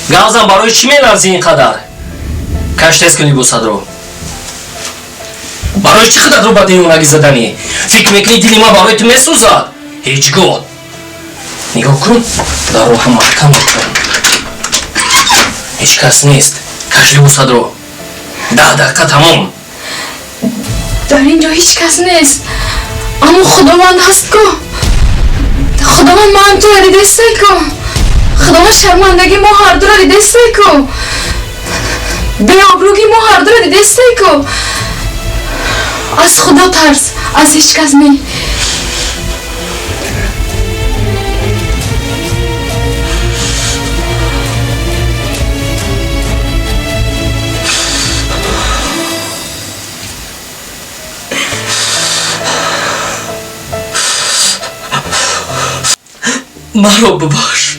Гавзам, барои чӣ меларзӣ ин қадар? Каш, тез кун либосатро. Барои чӣ худатро ба девонагӣ заданӣ? Фикр мекунӣ, дили ман барои ту месӯзад? Ҳеҷ гоҳ. Нигоҳ кун, дарро ҳам маҳкам мекунам, ҳеҷ кас нест. Каш либосатро, 10 дақиқа тамом. Дар ин ҷо ҳеҷ кас нест, аммо Худованд ҳаст ку. Худованд ман туро дидестай ку. Худованд шармандагӣ мо ҳардуро дидестай ку, беобрӯги мо ҳардуро дидестай ку. Аз Худо тарс, аз ҳеҷ кас не. Маро бубахш.